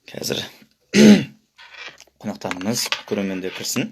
Қазір қонақтарымыз, көрермендер кірсін.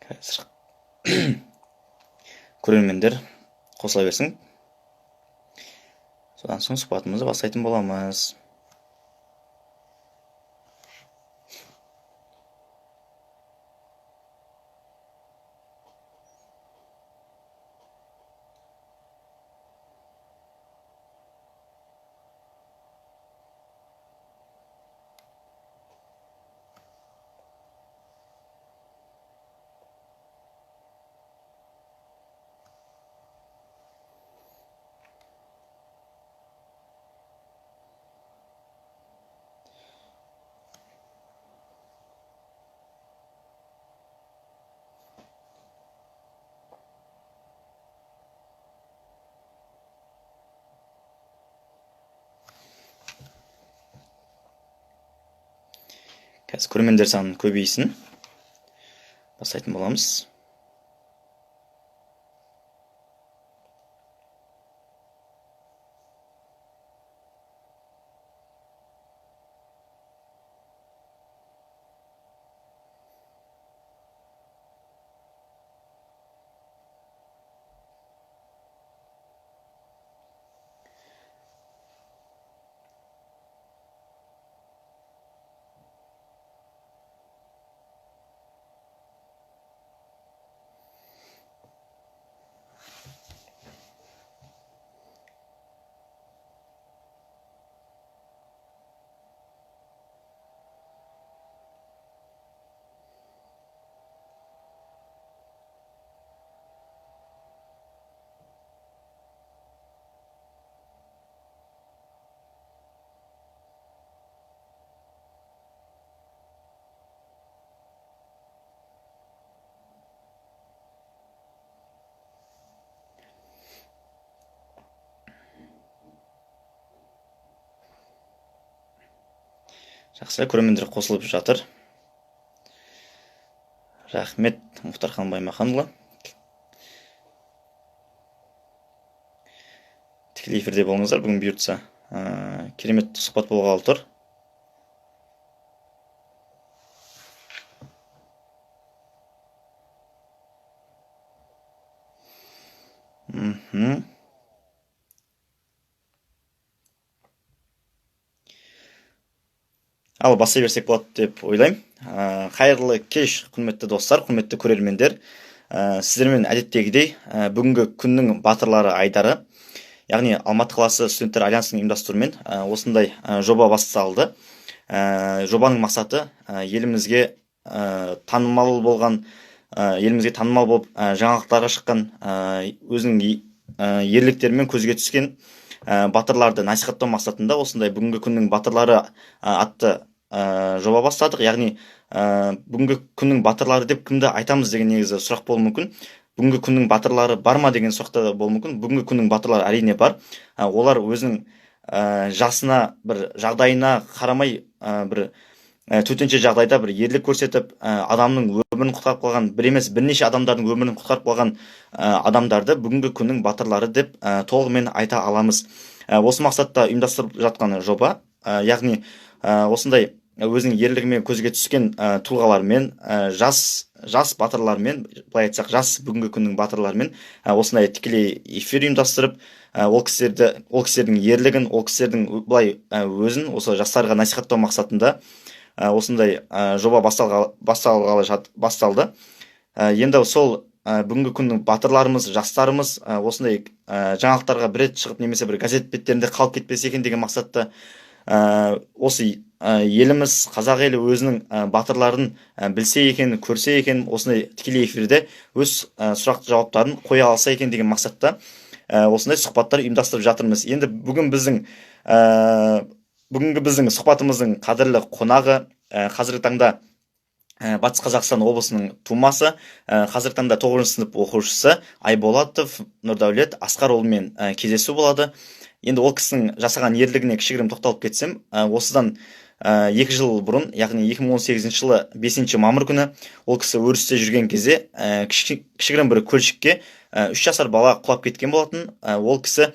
Қазір көрермендер қосыла берсін. Содан соң сұхбатымызды бастайтын боламыз. Қазір көрермендер саны көбейсін. Бастайтын боламыз. Жақсы, көрермендер қосылып жатыр. Рахмет, Мұхтархан Баймаханұлы. Тікелей эфирде болыңыздар. Бүгін бұйыртса, керемет сұхбат болғалы тұр. Ал бастай берсек болады деп ойлаймын. Қайырлы кеш, құрметті достар, құрметті көрермендер. Сіздермен әдеттегідей, бүгінгі күннің батырлары айдары, яғни Алматы қаласы студенттер альянсының ұйымдастыруымен осындай жоба басталды. Жобаның мақсаты елімізге танымал болған, елімізге танымал болып, жаңалықтарға шыққан, өзінің ерліктерімен көзге түскен Батырларды насихаттау мақсатында осындай бүгінгі күннің батырлары атты жоба бастадық. Яғни бүгінгі күннің батырлары деп кімді айтамыз деген негізі сұрақ болуы мүмкін. Бүгінгі күннің батырлары бар ма деген сұрақ та болуы мүмкін. Бүгінгі күннің батырлары әрине бар. Олар өзінің жасына, бір жағдайына қарамай, бір төтенше жағдайда бір ерлік көрсетіп, адамның өмірін құтқарып қалған, бір емес бірнеше адамдардың өмірін құтқарып қалған адамдарды бүгінгі күннің батырлары деп толығымен айта аламыз. Осы мақсатта ұйымдастырып жатқан жоба, яғни осындай өзінің ерлігімен көзге түскен тұлғалармен, жас батырлармен, былай айтсақ, жас бүгінгі күннің батырларымен осындай тікелей эфир ұйымдастырып, ол кісілердің ерлігін, ол кісілердің былай өзін осы жастарға насихаттау мақсатында осындай жоба басталды. Енді сол бүгінгі күннің батырларымыз, жастарымыз осындай жаңалықтарға бір рет шығып немесе бір газет беттерінде қалып кетпесе екен деген мақсатта, осы еліміз, қазақ елі өзінің батырларын білсе екен, көрсе екен, осындай тікелей эфирде өз сұрақ жауаптарын қоя алса екен деген мақсатта осындай сұхбаттар ұйымдастырып жатырмыз. Енді бүгінгі біздің сұхбатымыздың қадірлі қонағы, қазіргі таңда Батыс Қазақстан облысының тумасы, қазіргі таңда 9 сынып оқушысы Айболатов Нұрдәулет Асқарұлымен кездесу болады. Енді ол кісінің жасаған ерлігіне кішігірім тоқталып кетсем, осыдан 2 жыл бұрын, яғни 2018 жылы 5 мамыр күні ол кісі өрісте жүрген кезде, кішігірім бір көлшікке 3 жасар бала құлап кеткен болатын. Ол кісі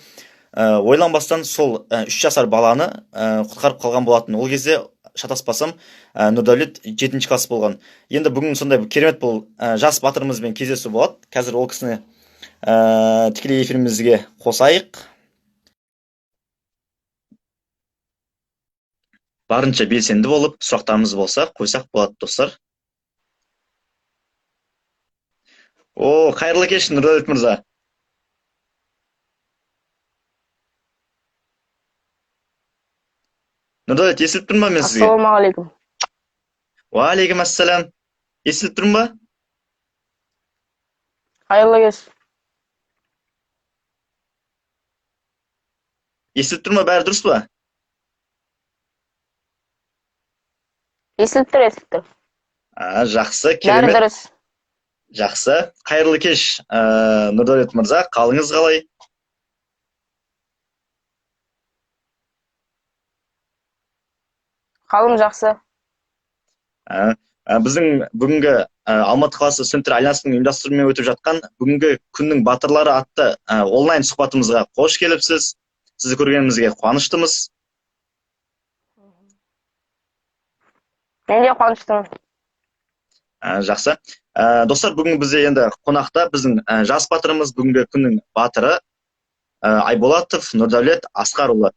ойланбастан сол 3 жасар баланы құтқарып қалған болатын. Ол кезде шатаспасам, Нұрдәулет 7 класс болған. Енді бүгін сондай бір керемет бұл жас батырымызбен кездесу болады. Қазір ол кісіні тікелей эфирімізге қосайық. Барынша белсенді болып, сұрақтарымыз болса қойсақ болады, достар. О, қайырлы кеш, Нұрдәулет мырза. Нұрдәулет, естіліп тұрмын ба мен сізге? Ассалаумағалейкум. Уағалейкум ассалам. Естіліп тұрмын ба? Қайырлы кеш. Естіліп тұр ма, бәрі дұрыс па? Естіліп тұр, естіліп тұр. Жақсы, Бәрі керемет. дұрыс. Жақсы. Қайырлы кеш, Нұрдәулет мырза, қалыңыз қалай? Қалым жақсы. Біздің бүгінгі Алматы қаласы студенттер альянсының ұйымдастыруымен өтіп жатқан бүгінгі күннің батырлары атты онлайн сұхбатымызға қош келіпсіз. Сізді көргенімізге қуаныштымыз. Мен де қуаныштымын. Жақсы. Достар, бүгін бізде енді қонақта біздің жас батырымыз, бүгінгі күннің батыры, Айболатов Нұрдәулет Асқарұлы.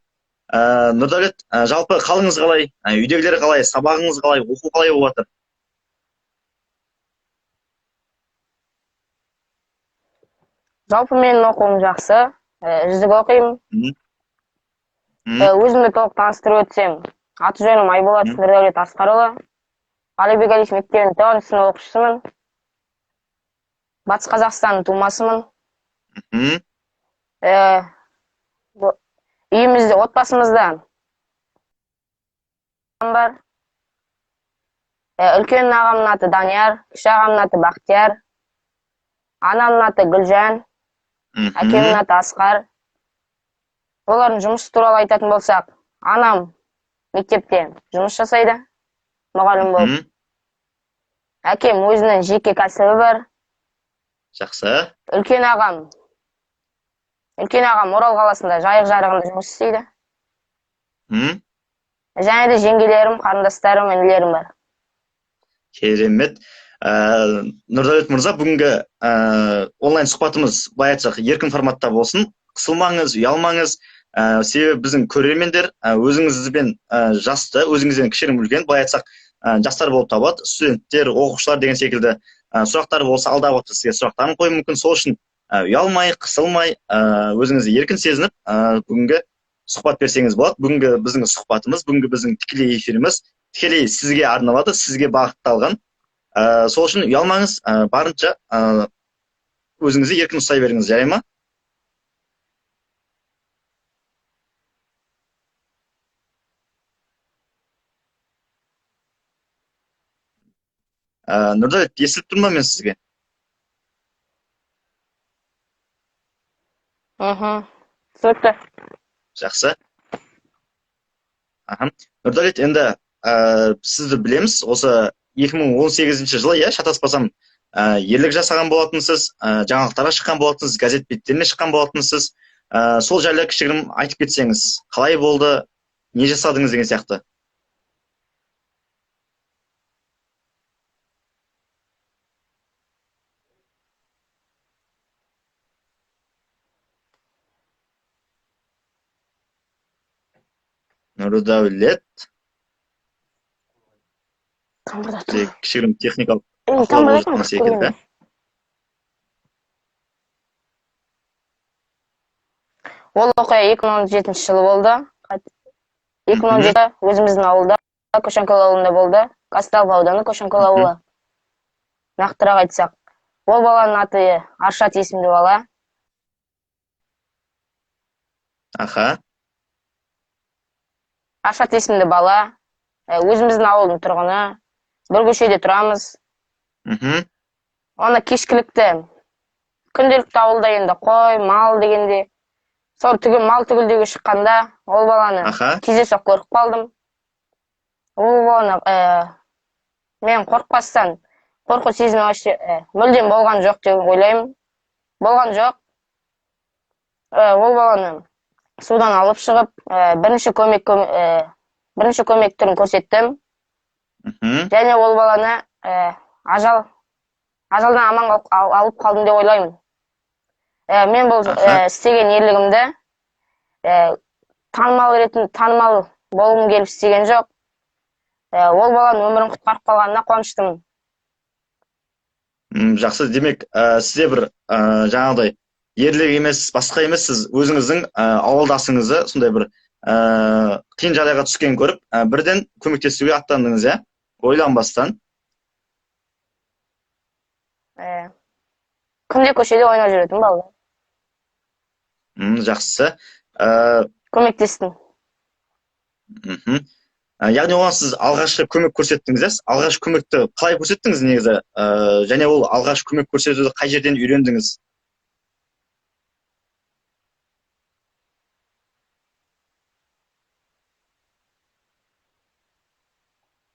Нұрдәулет, жалпы қалыңыз қалай? Үйдегілер қалай? Сабағыңыз қалай? Оқу қалай болып жатыр? Жалпы менің оқуым жақсы. Үздік оқимын. Өзімді толық таныстырып өтсем, аты жөнім Айболатов Нұрдәулет Асқарұлы. Қалибек Әлиев мектебінің 9 сынып оқушысымын. Батыс Қазақстанның тумасымын. Үйімізде, отбасымызда бар. Үлкен ағамның аты Данияр, кіші ағамның аты Бақтияр, анамның аты Гүлжан, әкемнің аты Асқар. Олардың жұмысы туралы айтатын болсақ, анам мектепте жұмыс жасайды, мұғалім болып. Әкем өзінің жеке кәсібі бар. Жақсы. Үлкен ағам Орал қаласында жайық жарығында жұмыс істейді. Және де жеңгелерім, қарындастарым, інілерім бар. Керемет. Нұрдәулет мырза, бүгінгі онлайн сұхбатымыз, былай айтсақ, еркін форматта болсын. Қысылмаңыз, ұялмаңыз. Себебі біздің көрермендер, өзіңізбен, жасты, өзіңізден кішігірім үлкен, былай айтсақ, жастар болып табылады, студенттер, оқушылар деген секілді, сұрақтар болса, алдағы уақытта сізге сұрақтарын қоюы мүмкін. Сол үшін, ұялмай, қысылмай, өзіңізді еркін сезініп, бүгінгі сұхбат берсеңіз болады. Бүгінгі біздің сұхбатымыз, бүгінгі біздің тікелей эфиріміз тікелей сізге арналады, сізге бағытталған. Сол үшін ұялмаңыз, барынша, өзіңізді еркін ұстай беріңіз, жарай ма? Нұрдәулет, естіліп тұр ма мен сізге? Мхм. Түсінікті. Жақсы. Аха. Нұрдәулет, енді сізді білеміз, осы 2018 жылы, иә, шатаспасам, ерлік жасаған болатынсыз, жаңалықтарға шыққан болатынсыз, газет беттеріне шыққан болатынсыз. Сол жайлы кішігірім айтып кетсеңіз, қалай болды, не жасадыңыз деген сияқты. Нұрдәулет, кішігірім техникалық ахуал болып жатқан секілді. Ол оқиға 2017 жылы болды. 2017 өзіміздің ауылда, Көшенкөл ауылында болды. Казталов ауданы, Көшенкөл ауылы. Нақтырақ айтсақ, ол баланың аты Аршат есімді бала. Аха. Аршат есімді бала, өзіміздің ауылдың тұрғыны, бір көшеде тұрамыз. Оны кешкілікті, күнделікті ауылда енді қой, мал дегенде, сол түгел мал түгелдеуге шыққанда ол баланы кездейсоқ көріп қалдым. Ол баланы мен қорықпастан, қорқу сезімі вообще мүлдем болған жоқ деп ойлаймын. Болған жоқ. Ол баланы судан алып шығып, бірінші көмек түрін көрсеттім. Және ол баланы ажалдан аман алып қалдым деп ойлаймын. Мен бұл істеген ерлігімді танымал ретінде, танымал болғым келіп істеген жоқ. Ол баланың өмірін құтқарып қалғанына қуаныштымын. Жақсы, демек, сізде бір жаңағыдай ерлік емес, басқа емес, сіз өзіңіздің ауылдасыңызды сондай бір қиын жағдайға түскенін көріп, бірден көмектесуге аттандыңыз, иә? Ойланбастан. Күнде көшеде ойнап жүретін бала. Жақсы. Көмектестім. Яғни оған сіз алғашқы көмек көрсеттіңіз, иә? Алғашқы көмекті қалай көрсеттіңіз негізі? Және ол алғашқы көмек көрсетуді қай жерден үйрендіңіз?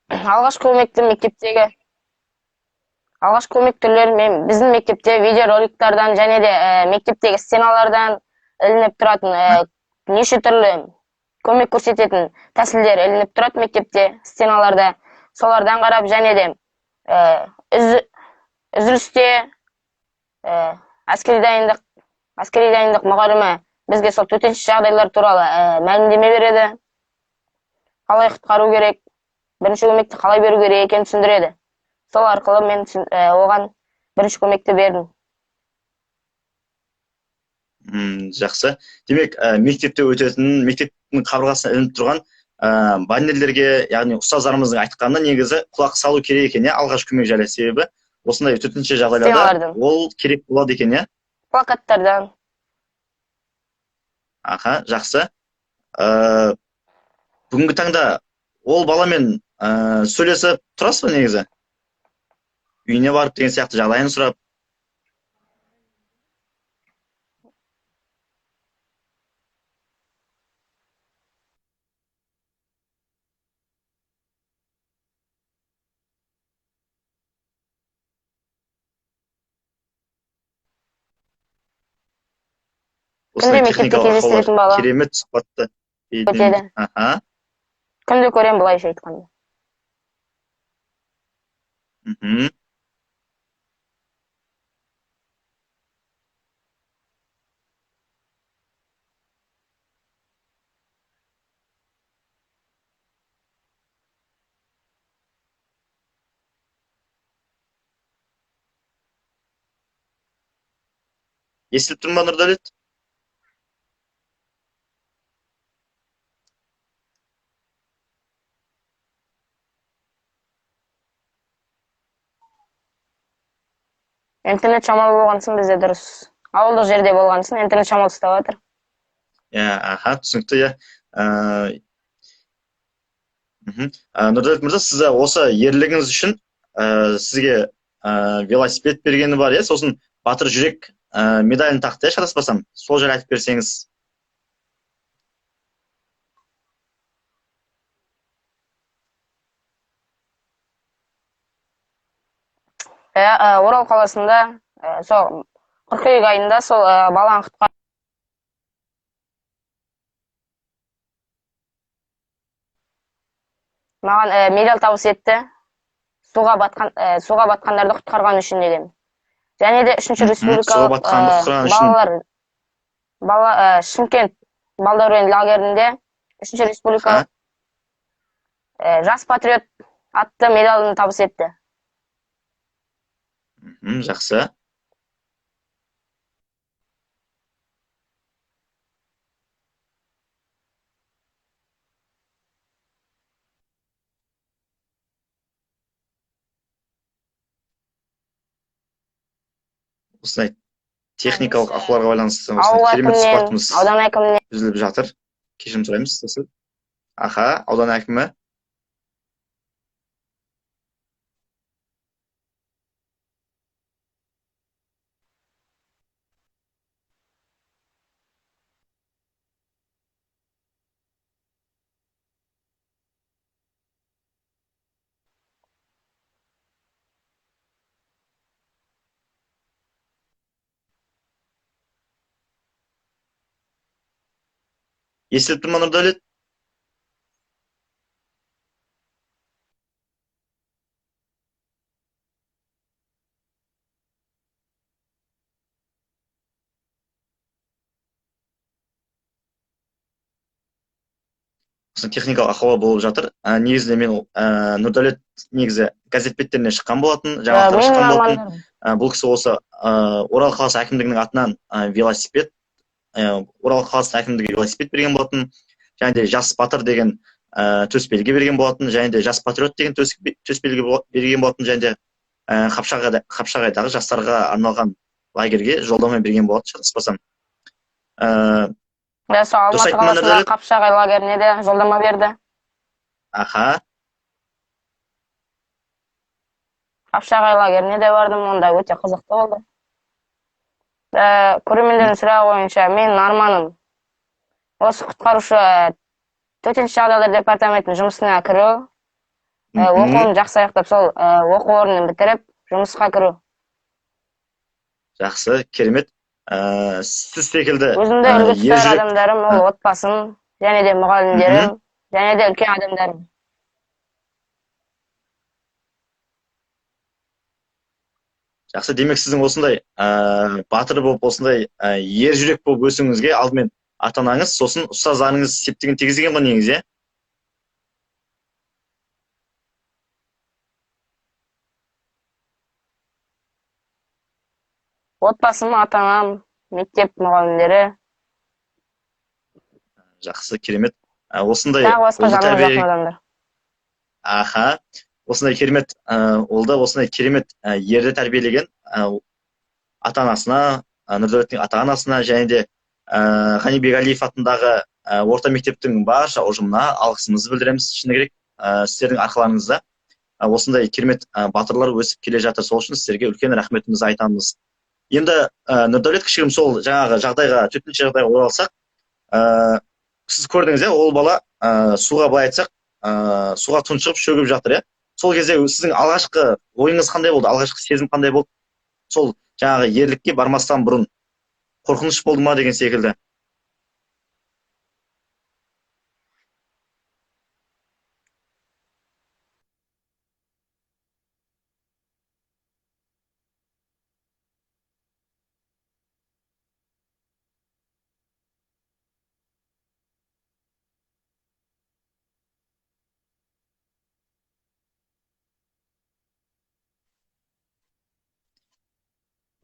Алғашқы көмекті мектептегі алғашқы көмек түрлері мен біздің мектепте видеороликтардан және де мектептегі стеналардан ілініп тұратын неше түрлі көмек көрсететін тәсілдер ілініп тұрады мектепте стеналарда. Солардан қарап және де үзілісте әскери дайындық мұғалімі бізге сол төтенше жағдайлар туралы мәлімдеме береді. Қалай құтқару керек, бірінші көмекті қалай беру керек екенін түсіндіреді. Сол арқылы мен оған бірінші көмекті бердім. Жақсы. Демек, мектепте өтетін, мектептің қабырғасына ілініп тұрған баннерлерге, яғни ұстаздарымыздың айтқанына негізі құлақ салу керек екен, иә, алғашқы көмек жайлы. Себебі осындай төтенше жағдайларда ол керек болады екен, иә? Плакаттардан. Аха, жақсы. Бүгінгі таңда ол баламен сөйлесіп тұрасыз ба негізі? Үйіне барып деген сияқты жағдайын сұрап. Күнде мектепте кездестіретін бала. Керемет сұхбатты. Өтеді. Аха. Күнде көремін былайша айтқанда. Естіліп тұр ма, Нұрдәулет? Интернет шамалы болған соң бізде дұрыс. Ауылдық жерде болған соң интернет шамалы ұстап жатыр. Иә, аха, түсінікті, иә. Нұрдәулет мырза, сіз осы ерлігіңіз үшін Сізге велосипед бергені бар, иә, сосын Батыр жүрек медалін тақты, иә, шатаспасам. Сол жайлы айтып берсеңіз. Орал қаласында сол қыркүйек айында сол баланы құтқар маған медаль табыс етті. Суға батқандарды құтқарған үшін деген. Және де 3-ші республикалық балалар Шымкент Балдәурен лагерінде 3-ші республикалық Жас патриот атты медалін табыс етті. Жақсы. Осындай техникалық ақауларға байланысты осындай керемет сұхбатымыз аудан әкіміне үзіліп жатыр. Кешірім сұраймыз. Аха, аудан әкімі. Естіліп тұр ма, Нұрдәулет? Техникалық ақауы болып жатыр. Негізінде мен Нұрдәулет негізі газет беттеріне шыққан болатын, жаңалықтарға шыққан болатын. Бұл кісі осы Орал қаласы әкімдігінің атынан велосипед, Орал қаласы әкімдігі велосипед берген болатын, және де Жас батыр деген төсбелгі берген болатын, және де Жас патриот деген төсбелгі берген болатын, және де Қапшағайдағы жастарға арналған лагерге жолдама берген болатын, шатаспасам. Сол Алматы қаласында Қапшағай лагеріне де жолдама берді. Аха. Қапшағай лагеріне де бардым, онда өте қызықты болды. Көрермендердің сұрағы бойынша менің арманым осы құтқарушы төтенше жағдайлар департаментінің жұмысына кіру, оқуын жақсы аяқтап, сол оқу орнын бітіріп жұмысқа кіру. Жақсы, керемет. Сіз секілді өзімді үлгі тұтар адамдарым ол отбасым, және де мұғалімдерім, және де үлкен адамдарым. Жақсы, демек сіздің осындай батыр болып, осындай ер жүрек болып өсуіңізге алдымен ата-анаңыз, сосын ұстаздарыңыз септігін тигізген ғой негізі, иә? Отбасым, ата-анам, мектеп мұғалімдері. Жақсы, керемет. Осындай тағы басқа жаныма жақын адамдар. Аха. Осындай керемет олды, осындай керемет ерді тәрбиелеген ата-анасына, Нұрдәулеттің ата-анасына және де Ғани Бегалиев атындағы орта мектептің барша ұжымына алғысымызды білдіреміз. Шыны керек, сіздердің арқаларыңызда осындай керемет батырлар өсіп келе жатыр. Сол үшін сіздерге үлкен рахметімізді айтамыз. Енді Нұрдәулет, кішігірім сол жаңағы жағдайға, төтенше жағдайға оралсақ, сіз көрдіңіз, иә, ол бала суға, былай айтсақ, суға тұншығып шөгіп жатыр, иә. Сол кезде сіздің алғашқы ойыңыз қандай болды, алғашқы сезім қандай болды? Сол жаңағы ерлікке бармастан бұрын қорқыныш болды ма деген секілді?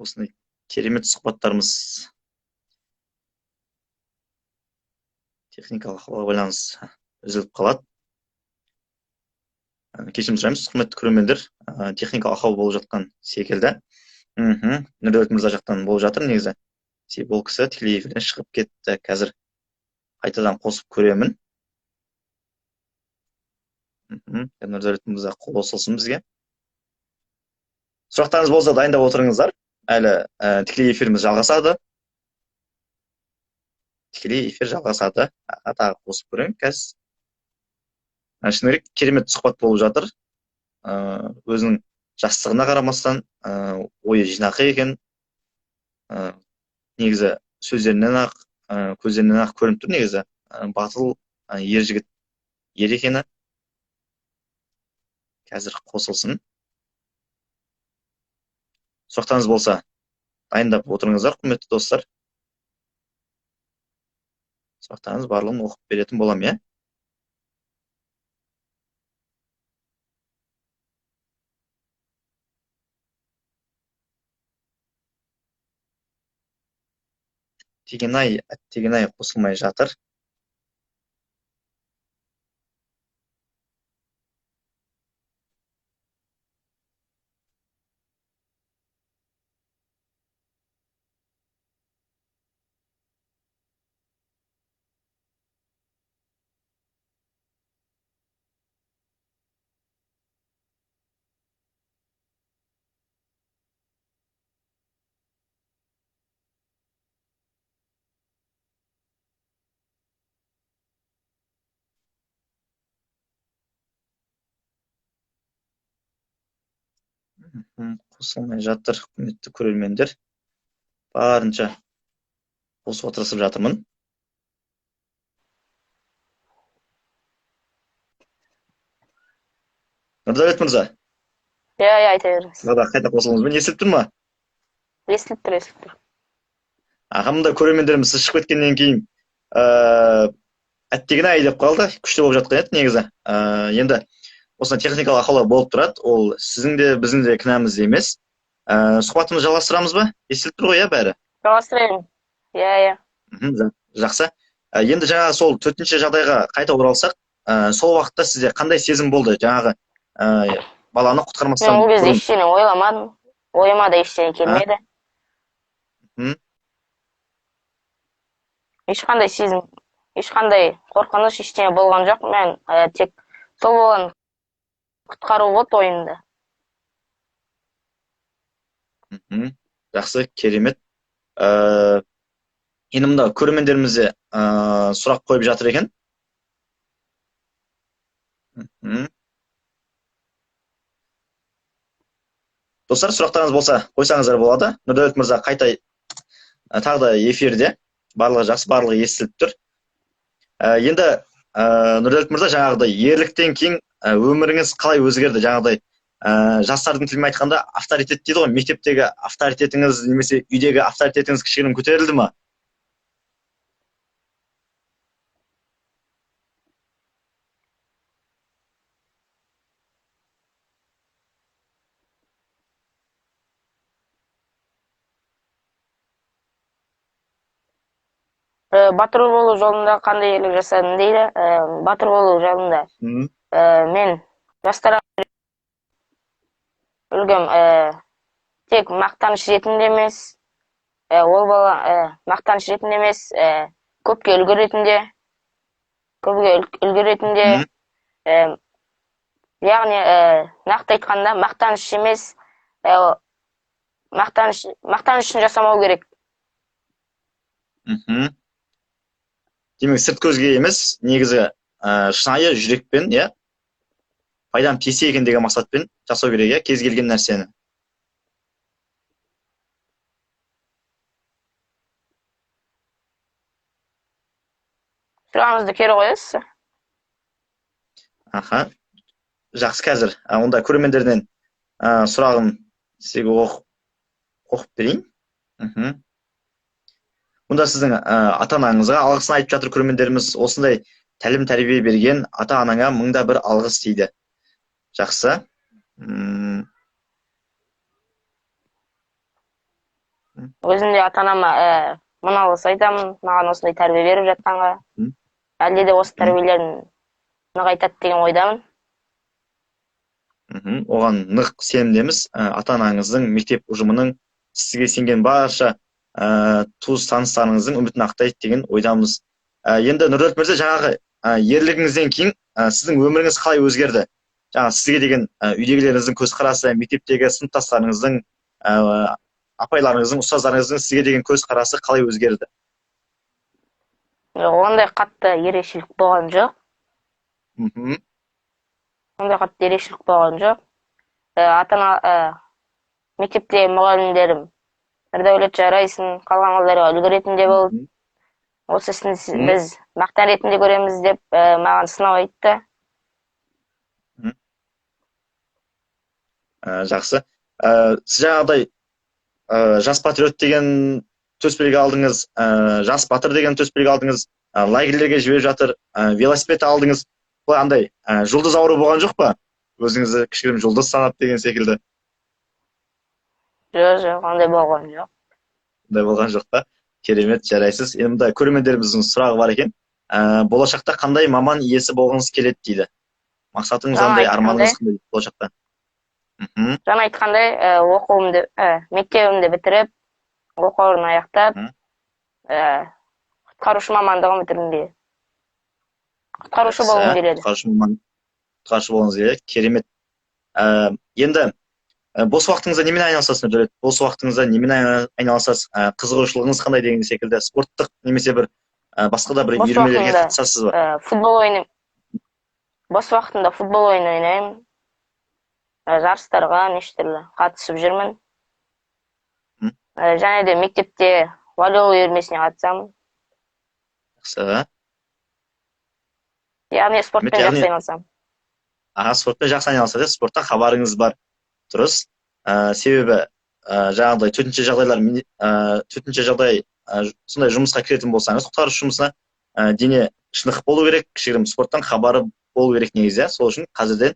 Осындай керемет сұхбаттарымыз техникалық ахуалға байланысты үзіліп қалады. Кешірім сұраймыз, құрметті көрермендер, техникалық ақау болып жатқан секілді. Нұрдәулет мырза жақтан болып жатыр негізі. Себебі ол кісі тікелей эфирден шығып кетті. Қазір қайтадан қосып көремін. Нұрдәулет мырза қосылсын бізге. Сұрақтарыңыз болса дайындап отырыңыздар. Әлі тікелей эфиріміз жалғасады. Тікелей эфир жалғасады. Тағы қосып көрейін қазір. Шыны керек, керемет сұхбат болып жатыр. Өзінің жастығына қарамастан ойы жинақы екен. Негізі сөздерінен ақ, көздерінен ақ көрініп тұр негізі. Батыл ер жігіт ер екені. Қазір қосылсын. Сұрақтарыңыз болса дайындап отырыңыздар, құрметті достар. Сұрақтарыңыз барлығын оқып беретін боламын, иә? Әттеген-ай, әттеген-ай қосылмай жатыр. Қосылмай жатыр, құрметті көрермендер. Барынша қосуға тырысып жатырмын. Нұрдәулет мырза. Иә, иә, айта беріңіз. Тағы қайта қосылуыңызбен естіліп тұр ма? Естіліп тұр, естіліп тұр. Аға, мында көрермендеріміз сіз шығып кеткеннен кейін әттеген-ай деп қалды, күшті болып жатқан еді негізі. Енді осындай техникалық ақаулар болып тұрады, ол сіздің де біздің де кінәміз емес. Сұхбатымызды жалғастырамыз ба? Естіліп тұр ғой, иә, бәрі? Жалғастырайын. Иә, иә. Жақсы. Енді жаңағы сол төртінші жағдайға қайта оралсақ, сол уақытта сізде қандай сезім болды? Жаңағы баланы құтқармастан Мен ол кезде бұрын. ештеңе ойламадым. Ойыма да ештеңе келмеді. Ешқандай сезім, ешқандай қорқыныш, ештеңе болған жоқ. Мен тек сол баланы құтқару болды ойымда. Жақсы, керемет. Енді мында көрермендеріміз де сұрақ қойып жатыр екен. Достар, сұрақтарыңыз болса қойсаңыздар болады. Нұрдәулет мырза қайта тағы да эфирде. Барлығы жақсы, барлығы естіліп тұр. Енді Нұрдәулет мырза, жаңағыдай ерліктен кейін өміріңіз қалай өзгерді? Жаңағыдай жастардың тілімен айтқанда авторитет дейді ғой, мектептегі авторитетіңіз немесе үйдегі авторитетіңіз кішігірім көтерілді ма? Батыр болу жолында қандай ерлік жасадым дейді. Батыр болу жолында мен жастарға үлгім тек мақтаныш ретінде емес, ол бала мақтаныш ретінде емес, көпке үлгі ретінде, көпке үлгі ретінде, яғни нақты айтқанда мақтаныш емес, мақтаныш үшін жасамау керек. Демек, сырт көзге емес, негізі шынайы жүрекпен, иә, пайдам тисе екен деген мақсатпен жасау керек, иә, кез келген нәрсені. Сұрағыңызды кері қоясыз? Аха. Жақсы, қазір. Онда көрермендерден сұрағын сізге оқып берейін. Мұнда сіздің ата-анаңызға алғысын айтып жатыр көрермендеріміз. Осындай тәлім тәрбие берген ата-анаңа мыңда бір алғыс дейді. Жақсы. Өзім де ата-анама мың алғыс айтамын, маған осындай тәрбие беріп жатқанға. Әлде де осы тәрбиелерін нығайтады деген ойдамын. Оған нық сенімдеміз. Ата-анаңыздың, мектеп ұжымының, сізге сенген барша туыс таныстарыңыздың үмітін ақтайды деген ойдамыз. Енді Нұрдәулет мырза, жаңағы ерлігіңізден кейін сіздің өміріңіз қалай өзгерді? Жаңа сізге деген үйдегілеріңіздің көзқарасы, мектептегі сыныптастарыңыздың, апайларыңыздың, ұстаздарыңыздың сізге деген көзқарасы қалай өзгерді? Ондай қатты ерекшелік болған жоқ. Ондай қатты ерекшелік болған жоқ. Ата-ана, мектепте мұғалімдерім Нұрдәулет жарайсың, қалған балаларға үлгі ретінде бол. Осы ісін біз мақтан ретінде көреміз деп маған сынау айтты. Жақсы. Сіз жаңағыдай жас патриот деген төсбелгі алдыңыз, жас батыр деген төсбелгі алдыңыз, лагерьлерге жіберіп жатыр, велосипед алдыңыз. Бұл андай жұлдыз ауру болған жоқ па? Өзіңізді кішігірім жұлдыз санап деген секілді. Жоқ, ондай болған жоқ. Ондай болған жоқ па? Керемет, жарайсыз. Енді мында көрермендеріміздің сұрағы бар екен. Болашақта қандай маман иесі болғыңыз келеді дейді. Мақсатыңыз қандай, арманыңыз қандай болашақта? Жаңа айтқандай, оқуымды, мектебімді бітіріп, оқу орнын аяқтап, құтқарушы мамандығын бітіргім келеді. Құтқарушы болғым келеді. Құтқарушы болғыңыз келеді. Керемет. Енді бос уақытыңызда немен айналысасыз, Нұрдәулет? Бос уақытыңызда немен айналысасыз? Қызығушылығыңыз қандай деген секілді? Спорттық немесе бір басқа да бір үйірмелерге қатысасыз ба? Футбол ойнаймын. Бос уақытымда футбол ойын ойнаймын. Жарыстарға неше түрлі қатысып жүрмін. Және де мектепте волейбол үйірмесіне қатысамын. Жақсы. Яғни спортпен жақсы айналысамын. Аға, спортпен жақсы айналысады, спорттан хабарыңыз бар. Дұрыс. Себебі жаңағыдай төтенше жағдайлар, төтенше жағдай сондай жұмысқа кіретін болсаңыз, құтқарушы жұмысына дене шынық болу керек, кішігірім спорттан хабары болу керек негізі. Сол үшін қазірден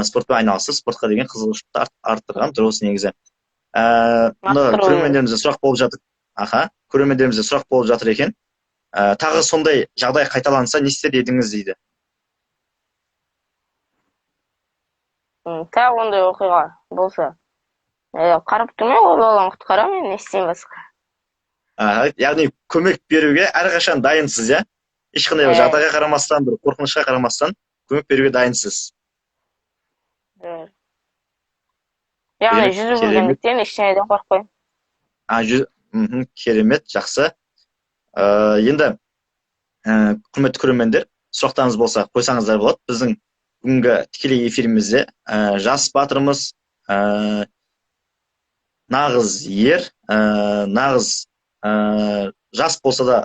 спортпен айналысып, спортқа деген қызығушылықты арттырған дұрыс негізі. Мына көрермендерімізде сұрақ болып жатыр. Аха, көрермендерімізде сұрақ болып жатыр екен. Тағы сондай жағдай қайталанса не істер едіңіз дейді. Тағы ондай оқиға болса, қарап тұрмай, ол баланы құтқарамын, мен не істеймін басқа. Яғни көмек беруге әрқашан дайынсыз, иә? Ешқандай бір жағдайға қарамастан, бір қорқынышқа қарамастан көмек беруге дайынсыз. Яғни жүзу білгендіктен ештеңеден қорықпаймын. Керемет, жақсы. Енді құрметті көрермендер, сұрақтарыңыз болса қойсаңыздар болады. Біздің бүгінгі тікелей эфирімізде жас батырымыз, нағыз ер, нағыз жас болса да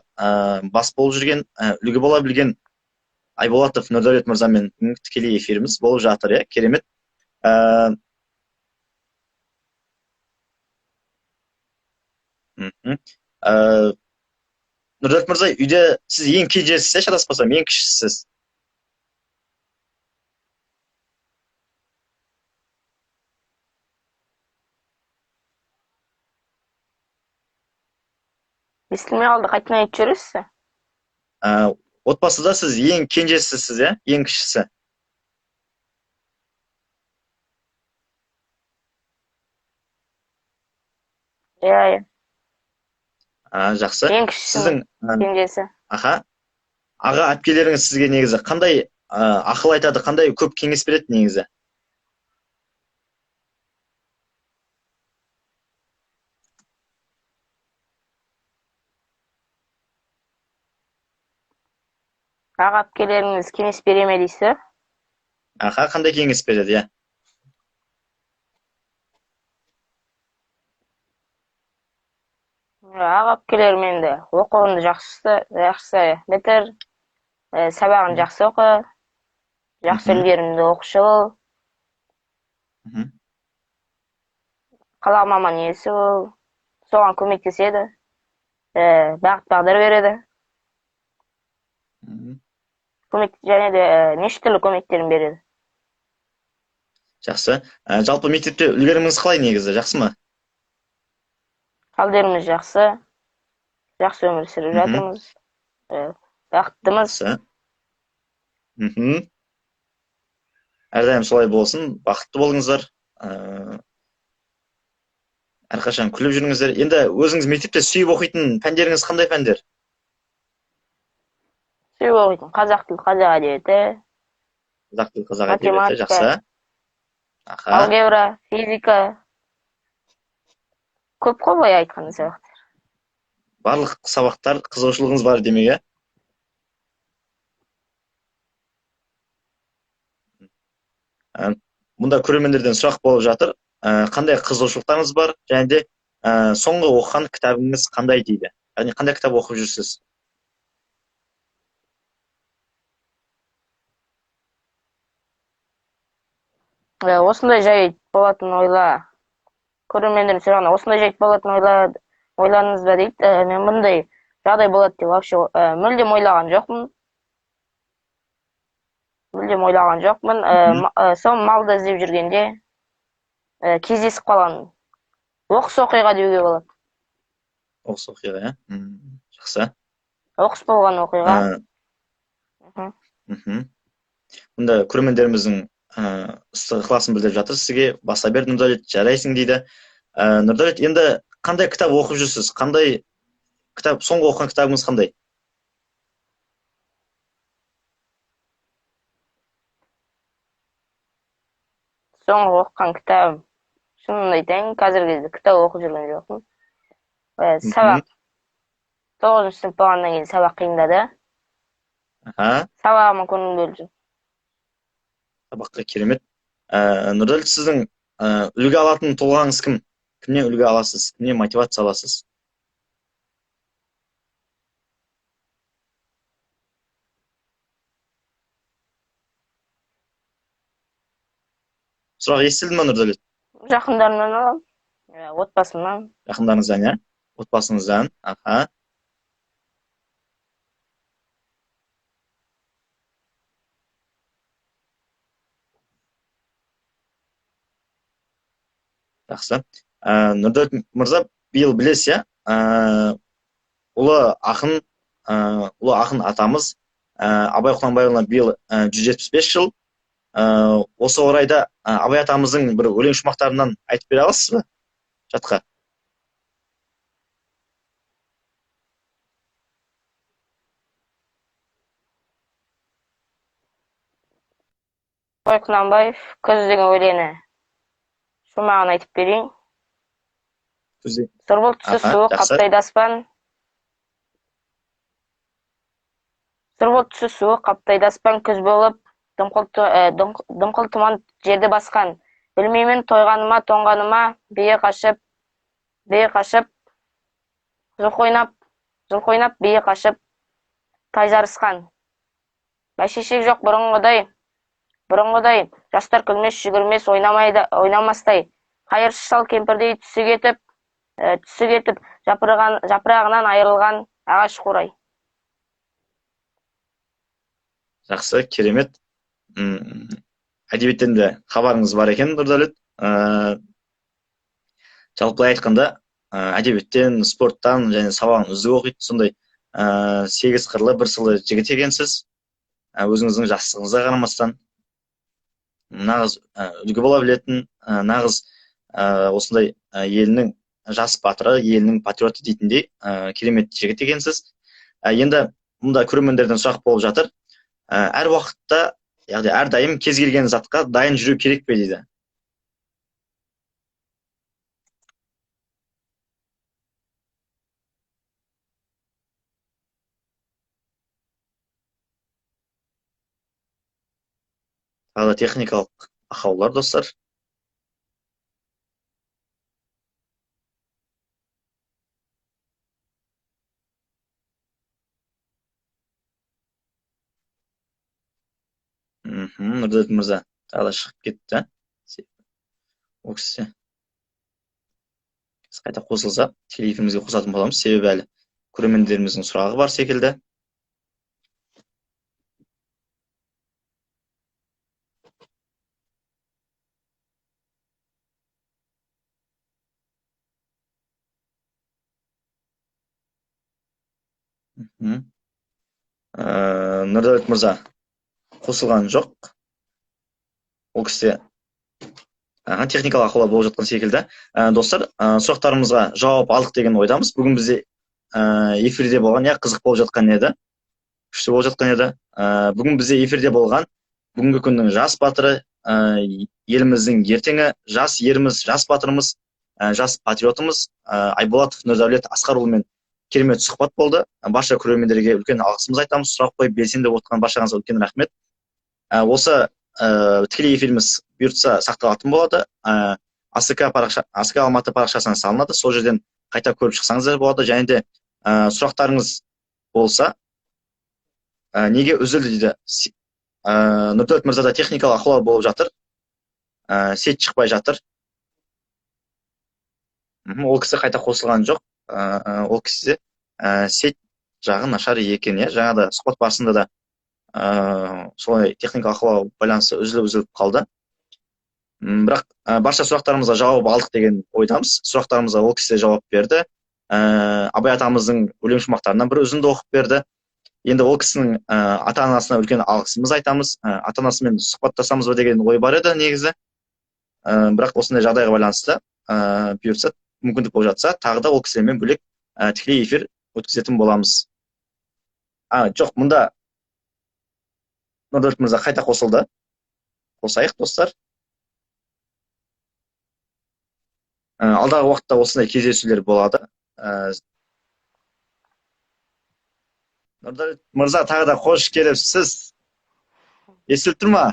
бас болып жүрген, үлгі бола білген Айболатов Нұрдәулет мырзамен бүгінгі тікелей эфиріміз болып жатыр, иә, керемет. Нұрдәулет мырза, үйде сіз ең кенжесіз, шатаспасам, ең кішісіз. Естілмей қалды, қайтадан айтып жібересіз бе? Отбасыда сіз ең кенжесісіз, иә? Ең кішісі. Иә, иә. Жақсы. Ең кішісі. Сіздің кенжесі. Аха. Аға әпкелеріңіз сізге негізі қандай ақыл айтады, қандай көп кеңес береді негізі? Аға әпкелеріңіз кеңес бере ме дейсіз? Аха, қандай кеңес береді, иә? Аға әпкелерім енді оқуынды жақсы бітір, сабағын жақсы оқы, жақсы үлгерімді оқушы бол, қала маман иесі бол, соған көмектеседі, бағыт бағдар береді. Көмек және де неше түрлі көмектерін береді. Жақсы. Жалпы мектепте үлгеріміңіз қалай негізі, жақсы ма? Халдеріміз жақсы. Жақсы өмір сүріп жатырмыз. Бақыттымыз. Жақсы. Әрдайым солай болсын, бақытты болыңыздар. Әрқашан күліп жүріңіздер. Енді өзіңіз мектепте сүйіп оқитын пәндеріңіз қандай пәндер? Сүйіп оқитын қазақ тілі, қазақ әдебиеті, Қазақ тілі, қазақ әдебиеті, жақсы. Аха. Алгебра, физика. Көп қой былай айтқанда сабақтар. Барлық сабақтар қызығушылығыңыз бар демек, иә? Мұнда көрермендерден сұрақ болып жатыр. Қандай қызығушылықтарыңыз бар және де соңғы оқыған кітабыңыз қандай дейді? Яғни қандай кітап оқып жүрсіз? Осындай жайт болатын ойла. Көрермендердің сұрағына осындай жайт болатын ойландыңыз ба дейді. Мен бұндай жағдай болады деп вообще мүлдем ойлаған жоқпын. Мүлдем ойлаған жоқпын. Сол малды іздеп жүргенде кездесіп қалған оқыс оқиға деуге болады. Оқыс оқиға, иә? Жақсы. Оқыс болған оқиға. Мұнда көрермендеріміздің ыстық ықыласын білдіріп жатыр сізге. Баса бер, Нұрдәулет, жарайсың дейді. Нұрдәулет, енді қандай кітап оқып жүрсіз? Қандай кітап, соңғы оқыған кітабыңыз қандай? Соңғы оқыған кітабым, шынымды айтайын, қазіргі кезде кітап оқып жүрген жоқпын. Сабақ. 9-шы сынып болғаннан кейін сабақ қиындады. Сабағыма көңіл бөліп жүрмін. Сабаққа керемет. Нұрдәулет, сіздің үлгі алатын тұлғаңыз кім? Кімнен үлгі аласыз? Кімнен мотивация аласыз? Сұрақ естілді ме, Нұрдәулет? Жақындарымнан аламын. Отбасымнан. Жақындарыңыздан, иә? Отбасыңыздан. Аха. Жақсы. Нұрдәулет мырза, биыл білесіз, иә? Ұлы ақын атамыз Абай Құнанбайұлына биыл 175 жыл. Осы орайда Абай атамыздың бір өлең шумақтарынан айтып бере аласыз ба? Жатқа. Абай Құнанбаев Күз деген өлеңі шумағын айтып берейін. Сұрғылт түсі суық қаптайды аспан. Сұрғылт түсі суық қаптайды аспан, күз болып дымқыл тұман жерді басқан. Білмеймін тойғаныма, тоңғаныма, бие қашып, жылқы ойнап, бие қашып, тай жарысқан. Бәйшешек жоқ бұрынғыдай, жастар күлмес, жүгірмес, ойнамастай. Қайыршы шал кемпірдей түсі кетіп, жапырағынан айырылған ағаш қурай. Жақсы, керемет. Әдебиеттен де хабарыңыз бар екен, Нұрдәулет. Жалпылай айтқанда, әдебиеттен, спорттан және сабағын үздік оқиды, сондай 8 қырлы, бір сырлы жігіт екенсіз. Өзіңіздің жастығыңызға қарамастан нағыз үлгі бола білетін, нағыз осындай елінің жас батыры, елінің патриоты дейтіндей керемет жігіт екенсіз. Енді мұнда көрермендерден сұрақ болып жатыр. Әр уақытта, яғни әрдайым кез келген затқа дайын жүру керек пе дейді. Тағы да техникалық ақаулар, достар. Нұрдәулет мырза тағы да шығып кетті. Ол кісі қайта қосылса, тікелей эфирімізге қосатын боламыз. Себебі әлі көрермендеріміздің сұрағы бар секілді. Нұрдәулет мырза қосылған жоқ. Ол кісі техникалық ақаулар болып жатқан секілді. Достар, сұрақтарымызға жауап алдық деген ойдамыз. Бүгін бізде эфирде болған, қызық болып жатқан еді. Күшті болып жатқан еді. Бүгін бізде эфирде болған Бүгінгі күннің жас батыры, еліміздің ертеңі, жас еріміз, жас батырымыз, жас патриотымыз Айболатов Нұрдәулет Асқарұлымен керемет сұхбат болды. Барша көрермендерге үлкен алғысымызды айтамыз. Сұрақ қойып белсенді отырған баршаңызға үлкен рахмет. Осы тікелей эфиріміз бұйыртса сақталатын болады. АСК парақша, АСК Алматы парақшасына салынады. Сол жерден қайта көріп шықсаңыздар болады. Және де сұрақтарыңыз болса, неге үзілді дейді. Нұрдәулет мырзада техникалық ахуал болып жатыр. Сет шықпай жатыр. Ол кісі қайта қосылған жоқ. Ол кісі сет жағы нашар екен, иә. Жаңа да сұхбат барысында да солай техникалық ахуал байланысты үзіліп-үзіліп қалды. Бірақ барша сұрақтарымызға жауап алдық деген ойдамыз. Сұрақтарымызға ол кісі жауап берді. Абай атамыздың өлең шумақтарынан бір үзінді оқып берді. Енді ол кісінің ата-анасына үлкен алғысымыз айтамыз. Ата-анасымен сұхбаттасамыз ба деген ой бар еді негізі. Бірақ осындай жағдайға байланысты бұйыртса, мүмкіндік болып жатса, тағы да ол кісілермен бөлек тікелей эфир өткізетін боламыз. Жоқ, мұнда Нұрдәулет мырза қайта қосылды. Қосайық, достар. Алдағы уақытта осындай кездесулер болады. Нұрдәулет мырза, тағы да қош келіпсіз. Естіліп тұр ма?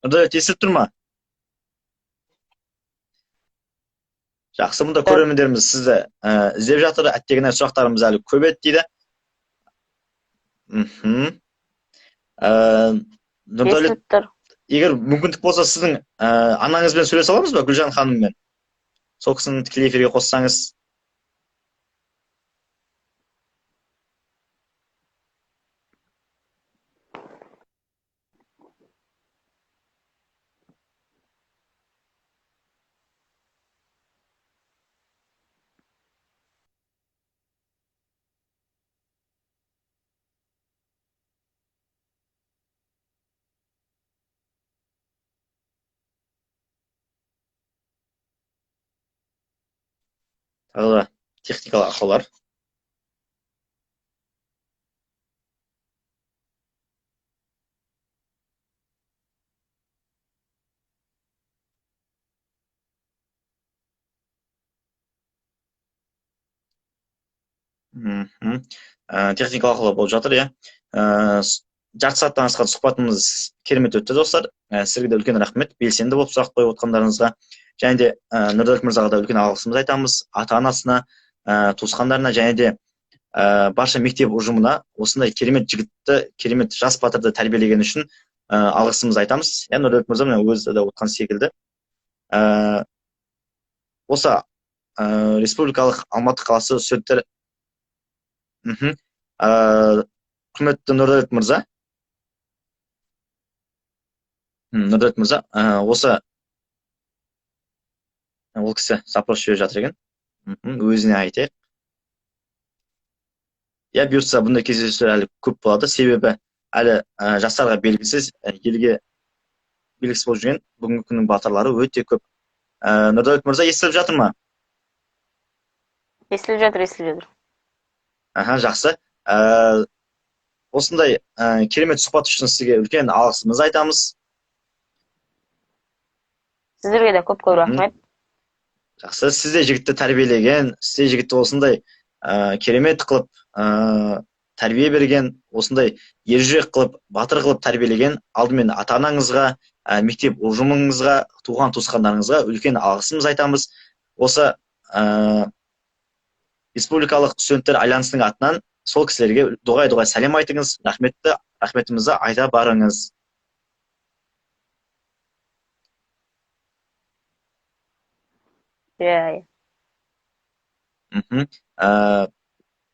Нұрдәулет, естіліп тұр ма? Жақсы, мұнда көрермендеріміз сізді іздеп жатыр. Әттегене сұрақтарымыз әлі көп еді дейді. Нұрдәулет, егер мүмкіндік болса, сіздің анаңызбен сөйлесе аламыз ба, Гүлжан ханыммен? Сол кісіні тікелей эфирге қоссаңыз. Тағы да техникалық ақаулар. Техникалық ақаулар болып жатыр, иә. Жарты сағаттан асқан сұхбатымыз керемет өтті, достар. Сізге де үлкен рахмет, белсенді болып сұрақ қойып отқандарыңызға. Және де Нұрдәулет мырзаға да үлкен алғысымызды айтамыз. Ата-анасына, туысқандарына және де барша мектеп ұжымына осындай керемет жігітті, керемет жас батырды тәрбиелеген үшін алғысымызды айтамыз. Нұрдәулет мырза міне өзі де отқан секілді. Осы республикалық Алматы қаласы студенттер құрметті Нұрдәулет мырза, Нұрдәулет мырза, осы ол кісі запрос жіберіп жатыр екен. Өзіне айтайық. Иә, бұйыртса бұндай кездесулер әлі көп болады, себебі әлі жастарға белгісіз, елге белгісіз болып жүрген бүгінгі күннің батырлары өте көп. Нұрдәулет мырза, естіліп жатыр ма? Естіліп жатыр, естіліп жатыр. Аха, жақсы. Осындай керемет сұхбат үшін сізге үлкен алғысымызды айтамыз. Сіздерге де көп-көп рахмет. Жақсы, сіз де жігітті тәрбиелеген, сіз де жігітті осындай керемет қылып тәрбие берген, осындай ержүрек қылып, батыр қылып тәрбиелеген алдымен ата-анаңызға, мектеп ұжымыңызға, туған туысқандарыңызға үлкен алғысымызды айтамыз. Осы республикалық студенттер альянсының атынан сол кісілерге дұғай-дұғай сәлем айтыңыз, рахметімізді айта барыңыз. Иә.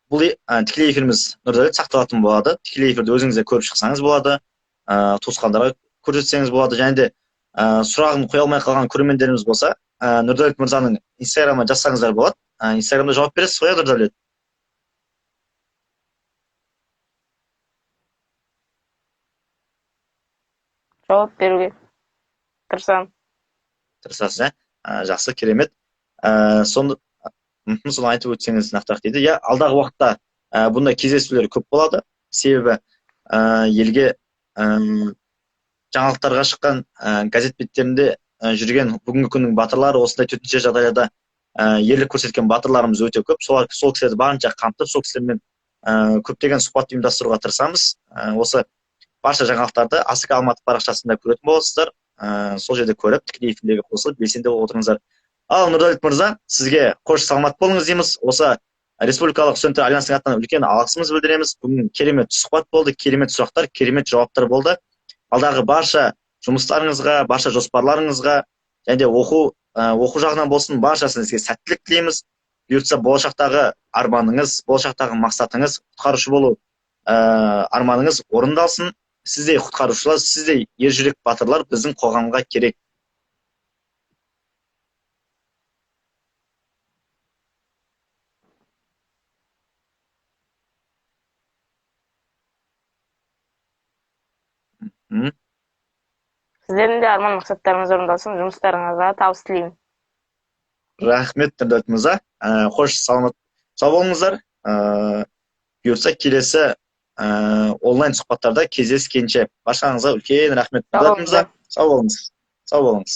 Бұл тікелей эфиріміз Нұрдәулет сақталатын болады. Тікелей эфирді өзіңіз де көріп шықсаңыз болады, туысқандарға көрсетсеңіз болады. Және де сұрағын қоя алмай қалған көрермендеріміз болса, Нұрдәулет мырзаның инстаграмына жазсаңыздар болады. Инстаграмда жауап бересіз ғой, Нұрдәулет? Жауап беруге тырысамын. Тырысасыз, иә? Жақсы, керемет. Соны соны айтып өтсеңіз нақтырақ дейді. Иә, алдағы уақытта бұндай кездесулер көп болады. Себебі елге жаңалықтарға шыққан, газет беттерінде жүрген бүгінгі күннің батырлары, осындай төтенше жағдайларда ерлік көрсеткен батырларымыз өте көп. Солар, сол кісілерді барынша қамтып, сол кісілермен көптеген сұхбат ұйымдастыруға тырысамыз. Осы барша жаңалықтарды Аск Алматы парақшасында көретін боласыздар. Сол жерде көріп, тікелей эфирлерге қосылып, белсенді болып отырыңыздар. Ал Нұрдәулет мырза, сізге қош, саламат болыңыз дейміз. Осы республикалық студенттер альянсының атынан үлкен алғысымызды білдіреміз. Бүгін керемет сұхбат болды, керемет сұрақтар, керемет жауаптар болды. Алдағы барша жұмыстарыңызға, барша жоспарларыңызға және де оқу жағынан болсын, баршасына сізге сәттілік тілейміз. Бұйыртса, болашақтағы арманыңыз, болашақтағы мақсатыңыз, құтқарушы болу арманыңыз орындалсын. Сіздей құтқарушылар, сіздей ержүрек батырлар біздің қоғамға керек. Сіздердің де арман мақсаттарыңыз орындалсын, жұмыстарыңызға табыс тілеймін. Рахмет, Нұрдәулет мырза. Қош, саламат, сау болыңыздар. Бұйыртса, келесі онлайн сұхбаттарда кездескенше баршаңызға үлкен рахмет. Сау Нұрдәулет мырза, болыңыздар. сау болыңыз. Сау болыңыз.